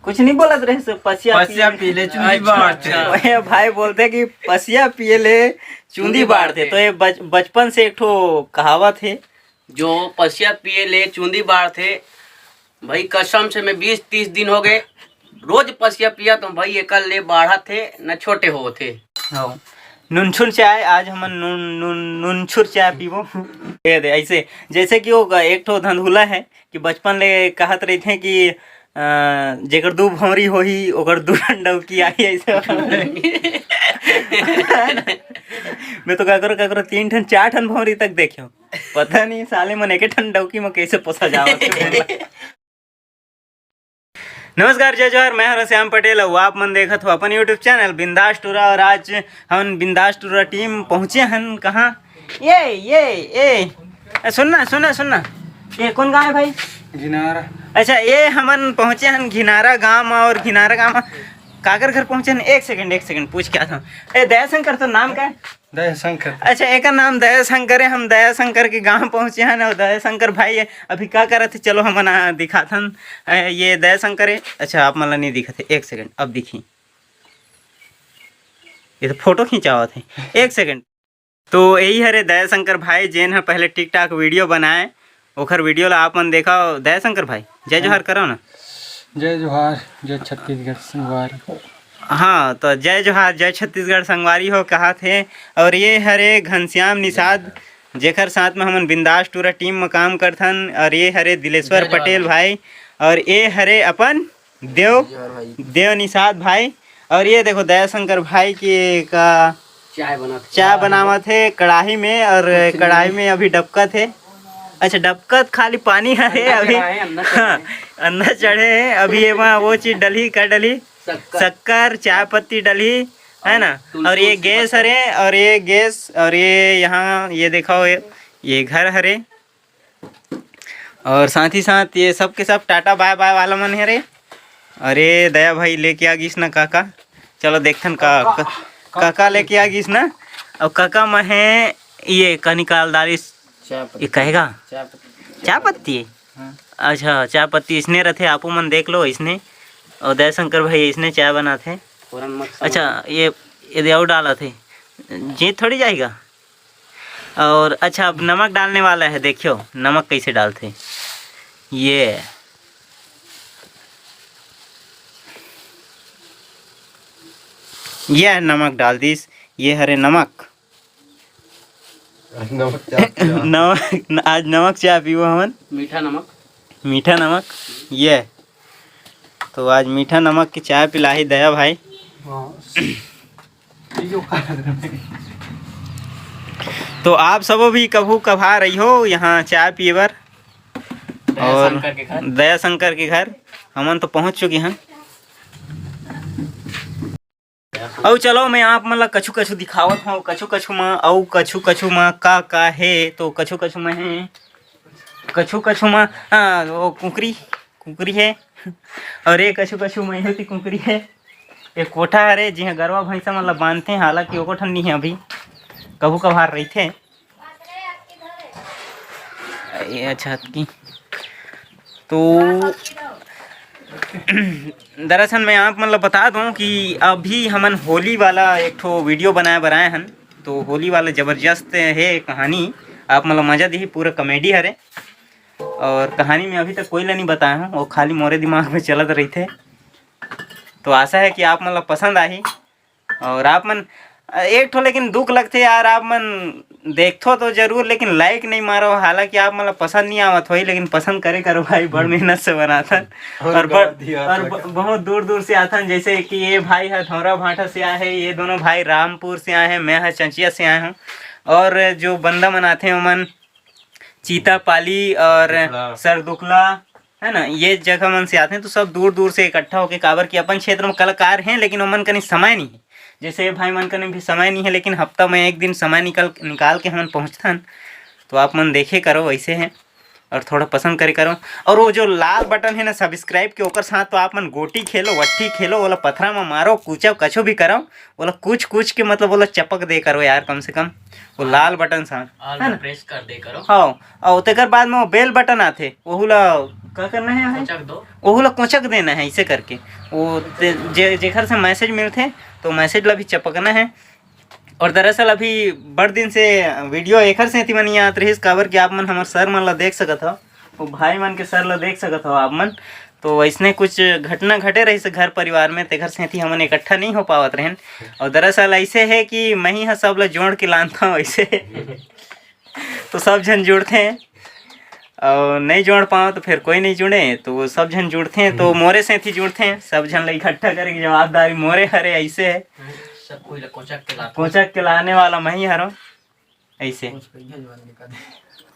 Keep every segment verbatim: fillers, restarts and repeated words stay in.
कुछ नहीं बोलत रहे से, पसिया पसिया पी ले। पी ले, चुंदी अच्छा, बाढ़थे। अच्छा। ये भाई बोलते कि पसिया पिए ले चुंदी चुंदी बाढ़थे। बाढ़थे। तो ये बच-, बचपन से एक ठो कहावत है। जो पसिया पिए ले चुंदी बाढ़थे, भाई कसम से मैं बीस तीस दिन हो गए, रोज पसिया पिया तो भाई एकर ले बाढ़त हे न छोटे होत हे। हाँ। नुनछुर चाय, आज हमन नुन-, नुन-, नुनछुर चाय पीबो। ये दे, ऐसे, जैसे कि वो एक ठो धंधुला है कि बचपन ले कहत रहिथे कि, अ, जेकर दू भौंरी होही, ओकर दू ठन डौकी आही, ऐसे। मैं तो काकरो, काकरो तीन ठन, चार ठन भौंरी तक देखे हूँ। पता नहीं साले मन एके ठन डौकी में कैसे पोसा जावत हे। नमस्कार, जय जोहार, मैं हूं श्याम पटेल अउ आप मन देखत हो अपन YouTube चैनल बिंदास टूरा। और आज हमन बिंदास टूरा टीम पहुंचे हन कहाँ? ये, ये, ये, ए, सुन ना, सुन ना, सुन ना, ये कौन गांव है भाई? घिनारा। अच्छा, ये हमन पहुंचे हन घिनारा गांव में। और घिनारा गांव में काकर घर पहुंचे हन? एक सेकंड, एक सेकंड, पूछ के आत हन। ए, दयाशंकर, तो नाम का है? दयाशंकर। अच्छा, एकर नाम दयाशंकर है। हम दयाशंकर के गांव पहुंचे हन और दयाशंकर भाई अभी का करत हे, चलो हमन, आ, दिखाथन। ए, ये दयाशंकर है। अच्छा, आप मन ला नहीं दिखत है, एक सेकंड, अब दिखी। ये तो फोटो खिंचावत है, एक सेकंड। तो यही हरे दयाशंकर भाई, जेन ह पहले TikTok वीडियो बनाए, ओखर वीडियो ला आप मन देखा। दयाशंकर भाई, जय जोहार करो ना। जय जोहार, जय छत्तीसगढ़ संगवारी। हाँ, तो जय जोहार, जय छत्तीसगढ़ संगवारी हो कहात हे। और ये हरे घनश्याम निषाद, जेकर साथ में हमन बिंदास टूरा टीम में काम करथन। और ये हरे दिलेश्वर जय जोहार। पटेल भाई, और ये हरे अपन देव, जय जोहार भाई। देव निषाद भाई। और ये देखो दयाशंकर भाई के का चाय बनात हे। चाय बनावत हे कढ़ाई में, और कुछ नहीं। कढ़ाई में अभी डबकत हे। अच्छा, डबकत खाली पानी हरे अंडा अभी। चढ़ाए, अंडा चढ़ाए। हाँ, अंडा चढ़े हे अभी। ये वहाँ वो चीज डलही, का डलही? शक्कर। शक्कर, चाय पत्ती डलही, है ना? तुलसी और ये उलसी गैस पत्ता। हरे, और ये गैस, और ये यहाँ, ये देखो, ये, ये घर हरे। और साथ ही साथ ये सब के सब टाटा बाय बाय वाला मन हे रे। अरे दया भाई लेके आ गिस ना काका, चलो देखथन का, काका, का, काका। काका लेके आ गिस ना। और काका में हे ये का निकाल डालिस, चाय पत्ती। ये कहेगा? चाय पत्ती। चाय पत्ती? हाँ। अच्छा, चाय पत्ती इसने रथे, आपो मन देख लो इसने। और दयाशंकर भाई इसने चाय बनाथे। फोरन मत समझ। अच्छा, ये, ये दे और डालत हे, जीत थोड़ी जाएगा। और अच्छा, अब नमक डालने वाला है, देखियो नमक कैसे डालते। ये, ये नमक डाल दीस, ये हरे नमक। आज नमक चाय पिया। नमक, आज नमक चाय पीबो हमन। मीठा नमक। मीठा नमक, ये। तो आज मीठा नमक की चाय पिलाही दया भाई। हाँ। तो आप सबो भी कभू कभार अइहो यहाँ चाय पिए बर। और दयाशंकर के घर। दयाशंकर के घर हमन तो पहुँच चुके हैं। अउ चलो, मैं आप मन ला कछु कछु दिखावत हूँ, कछु कछु मा, अउ कछु कछु मा का का हे, तो कछु कछु मा हे, कछु कछु मा, हाँ, वो कुकरी, कुकरी हे, और ये कछु कछु मा होती कुकरी हे। एक कोठा हरे, जिहाँ गरवा भैंसा मन ला बांधथे, हालांकि ओको ठन नहीं है अभी, कभू कभार रहिथे। ये अच्छा की तो दरअसल मैं आप मन ल बता दूं कि अभी हमन होली वाला एक ठो वीडियो बनाए बर आए हन। तो होली वाला जबरदस्त हे कहानी, आप मन ल मजा दिही, पूरा कॉमेडी हरे। और कहानी में अभी तक कोई ला नहीं बताया हूँ, वो खाली मोरे दिमाग में चलत रहिथे। तो आशा है कि आप मन ल पसंद आही। और आप मन, एक ठो लेकिन दुख लगथे यार, आप मन देखथो तो जरूर, लेकिन लाइक नहीं मारो। हालांकि आप मन ला पसंद नहीं आवत होही, लेकिन पसंद करे करो भाई, बड़ मेहनत से बनाथन। और और बड़, गाँव दिया और था। ब-, बहुत दूर दूर से आथन, जैसे कि ये भाई है धौरा भाटा से आए है, ये दोनों भाई रामपुर से आए हैं, मैं है चंचिया से आए हूँ। और जो बंदा मन आथे ओमन चीतापाली और दुकला। सरदुकला, है ना, ये जगह मन से आथे, तो सब दूर दूर से इकट्ठा होके, काबर कि अपन क्षेत्र में कलाकार हैं, लेकिन ओमन कनी समय नहीं है। जैसे ये भाई मन कनी भी समय नहीं है, लेकिन हफ्ता में एक दिन समय निकल, निकाल के हमन पहुँचथन। तो आप मन देखे करो, वैसे है, और थोड़ा पसंद करे करो। और वो जो लाल बटन है ना सब्सक्राइब के, ओकर साथ तो आप मन गोटी खेलो, वट्ठी खेलो, ओला पथरा में मारो, कूचो, कछो भी करो, ओला कूच कूच के, मतलब, ओला चपक दे करो यार, कम से कम वो लाल बटन साथ, all है ना? Press कर दे करो। हाँ, और तेकर बाद में वो बेल बटन आथे, ओहू ला का करना है यहाँ? कोचक दो। ओहू ला कोचक देना है, ऐसे करके। वो ते-, जे-, जेकर से मैसेज मिलथे, तो मैसेज ला भी चपकना है। और दरअसल अभी बड़ दिन से वीडियो एकर सेती मन आत रहिस, काबर कि आप मन हमर सर मन ला देख सकत हव, वो भाई मन के सर ला देख सकत हव आप मन। तो वैसने कुछ घटना घटे रहिस घर परिवार में, तेकर सेती हमन इकट्ठा नहीं हो पावत रहन। और दरअसल ऐसे है कि मैं ही ह सब ला जोड़ के लानता हूँ ऐसे। तो सब झन जुड़थे, और नहीं जोड़ पाओ तो फिर कोई नहीं जुड़े, तो वो सब झन जुड़थे, तो हम्म। मोरे सेती जुड़थे, सब झन ला इकट्ठा करे के जवाबदारी मोरे हरे, ऐसे है। सब कोई ला कोचक के लाथे। कोचक के लाने वाला मैं ही हरों, ऐसे।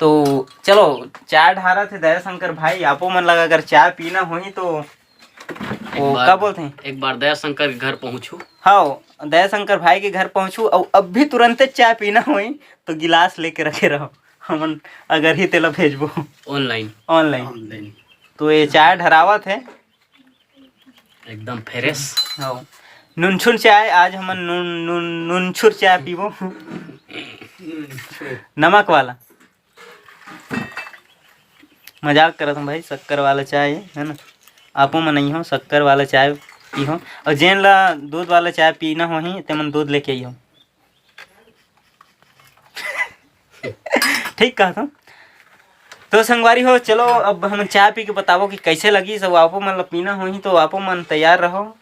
तो चलो, चाय ढारत हे दयाशंकर भाई, आपो मन लगा अगर चाय पीना होही तो एक वो बार, का बोलथे? एक बार दयाशंकर के घर पहुँचू। हाँ, दयाशंकर भाई के घर पहुँचू, और अभी तुरंते चाय पीना होही तो गिलास लेके रखे रहो, हमन अगर ही तेला भेजबो। ऑनलाइन। ऑनलाइन। ऑनलाइन। तो ये चाय ढरावत है। एकदम फ्रेश। हाँ। नुनछुर चाय, आज हमन नुन-, नुन-, नुनछुर चाय पीबो। नमक वाला। मजाक करत हूँ भाई, शक्कर वाला चाय है, है ना? आपो मन नहीं हो, शक्कर वाला चाय पीहो। और जेन ला दूध वाला चाय पीना होही, तेमन दूध लेके आइहो। ठीक कहा तुम। तो संगवारी हो, चलो अब हमन चाय पी के बताबो कि कैसे लगी। सब आपो मन ला पीना होही तो आपो मन तैयार रहो,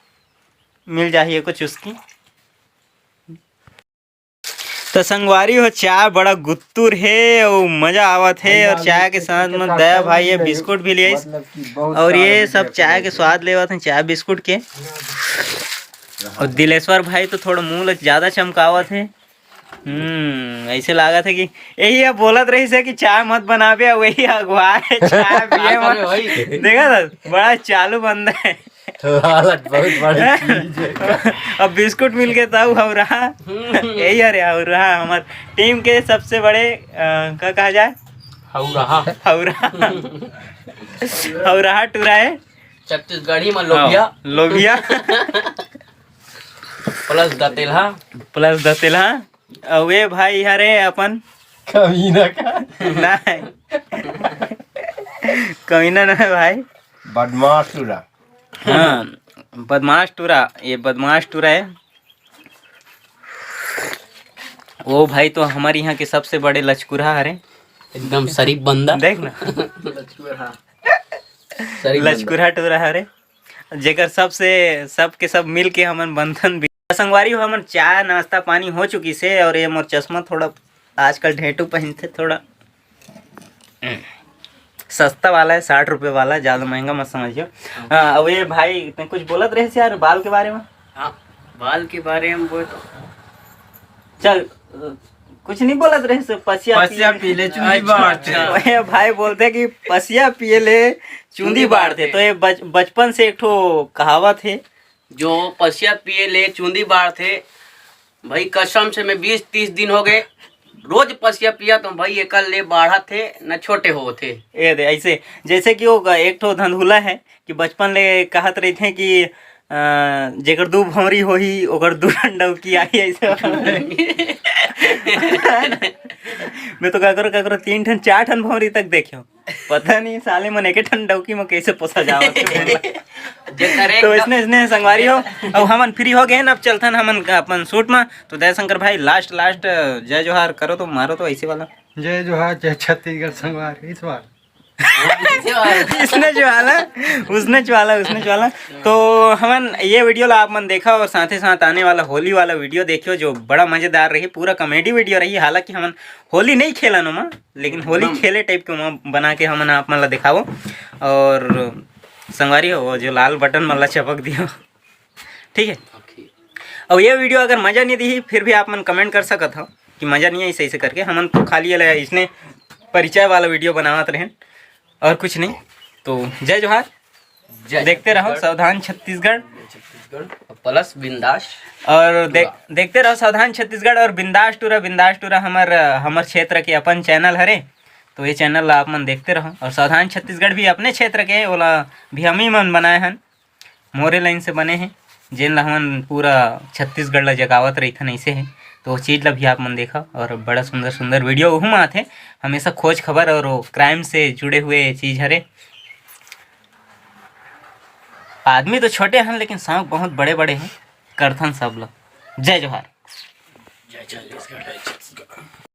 मिल जाही एको चुस्की। तो संगवारी हो, चाय बड़ा गुत्तुर हे और मजा आवत हे। और चाय के साथ में दया भाई ये बिस्कुट भी लिए, और ये सब चाय के स्वाद लेवत हैं, चाय बिस्कुट के। और दिलेश्वर भाई तो थोड़ा मुंह ला ज्यादा चमकावत हे। हम्म, ऐसे लागत है कि यही अब बोलत रहिस है कि चाय मत बनाबे, और वही अगुआ है चाय पिए मत। देखा था, बड़ा चालू बंदा है। तो हालत बहुत बड़ी चीज है। अब बिस्कुट मिल के तब हौरा। यही, अरे, हौरा हमर टीम के सबसे बड़े, अ, का कहा जाए? हौरा। हौरा। हौरा टूरा है। छत्तीसगढ़ी में लोभिया। हाँ, लोभिया। प्लस दतेलहा। प्लस दतेलहा। अउ ए भाई हरे अपन। कमीना का? नहीं। कमीना ना है भाई। बदमाश टूरा। हाँ, बदमाश टूरा, ये बदमाश टूरा है। वो भाई तो हमारे यहाँ के सबसे बड़े लचकुरहा हरे। एकदम शरीफ बंदा। देख ना। लचकुरहा। शरीफ बंदा। लचकुरहा टूरा हरे, जेकर सबसे, सबके सब मिल के हमन बंधन भी। संगवारी हो, हमर चाय नाश्ता पानी हो चुकी से, और ये मोर चश्मा थोड़ा आजकल ढेंटू पहनथे, थोड़ा सस्ता वाला है, साठ रुपये वाला, ज्यादा महंगा मत समझियो। हाँ, अब ये भाई, तैं कुछ बोलत रहे यार बाल के बारे में। हाँ, बाल के बारे में बोल तो। चल, कुछ नहीं बोलत रहे, पसिया पसिया पी- पी ले, चुंदी अच्छा, बाढ़। अच्छा। ये भाई बोलते कि पसिया पिए ले, चुंदी चुंदी बाढ़ बाढ़ थे। थे। तो ये बच-, बचपन से एक ठो कहावत है। जो पसिया पिए ले चुंदी बाढ़ थे, भाई कसम से मैं बीस तीस दिन हो गए, रोज पसिया पिया तो भाई एकर ले बाढ़त थे, न छोटे होत थे। ए दे, ऐसे जैसे कि वो एक ठो धंधुला है कि बचपन ले कहत रहिथे कि, अ, जेकर दू भौंरी होही, ओकर दू ठन डौकी आही, ऐसे। मैं तो ककरो, ककरो तीन ठन, चार ठन भौंरी तक देखे हूँ। पता नहीं साले मन एके ठन डौकी में कैसे पोसा जावत हे। जेकर एक तो डौ- इसने, इसने संगवारी हो, अब हमन फ्री हो गए हैं, अब चलथन हमन अपन शूट में। तो दयाशंकर भाई, लास्ट, लास्ट जय जोहार करो तो, मारो तो ऐसे वाला। जय जोहार, जय छत्तीसगढ़ संगवारी, इस बार। इसने जो वाला, उसने जो वाला, उसने जो वाला। तो हमन ये वीडियो ला आप मन देखा और साथ ही साथ आने वाला होली वाला वीडियो देखियो, जो बड़ा मजेदार रही, पूरा कॉमेडी वीडियो रही। हालांकि हमन होली नहीं खेलन ओमा, लेकिन होली एकदम। खेले टाइप के ओमा बना के हमन आप मन ला दिखाबो। और संगवारी हो, वो जो लाल बटन मन ला चपक दियो, ठीक है। ओके। अब ये वीडियो अगर मजा नहीं दी, फिर भी आप मन कमेंट कर सकत हो कि मजा नहीं आई सही से करके। हमन तो खाली ये इसने परिचय वाला वीडियो बनावत रहेन और कुछ नहीं। तो जय जोहार, जय देखते रहो छत्तीसगढ़। सावधान छत्तीसगढ़। छत्तीसगढ़ प्लस बिंदास और दे-, टूरा। देखते रहो सावधान छत्तीसगढ़ और बिंदास टूरा। बिंदास टूरा हमर, हमर क्षेत्र के अपन चैनल हरे, तो ये चैनल ला आप मन देखते रहो। और सावधान छत्तीसगढ़ भी अपने क्षेत्र के, ओला भी हम ही मन बनाए हन, मोरे लाइन से बने हैं, जेन ला हमन पूरा छत्तीसगढ़ ला जगावत रहिथन, ऐसे है। तो वो चीज़ ला भी आप मन देखा और बड़ा सुंदर सुंदर वीडियो ओहू में आथे, हमेशा खोज खबर और वो क्राइम से जुड़े हुए चीज़ हरे। आदमी तो छोटे हन, लेकिन शौक बहुत बड़े बड़े हैं। करथन सब लोग। जय जोहार। जय छत्तीसगढ़, जय छत्तीसगढ़।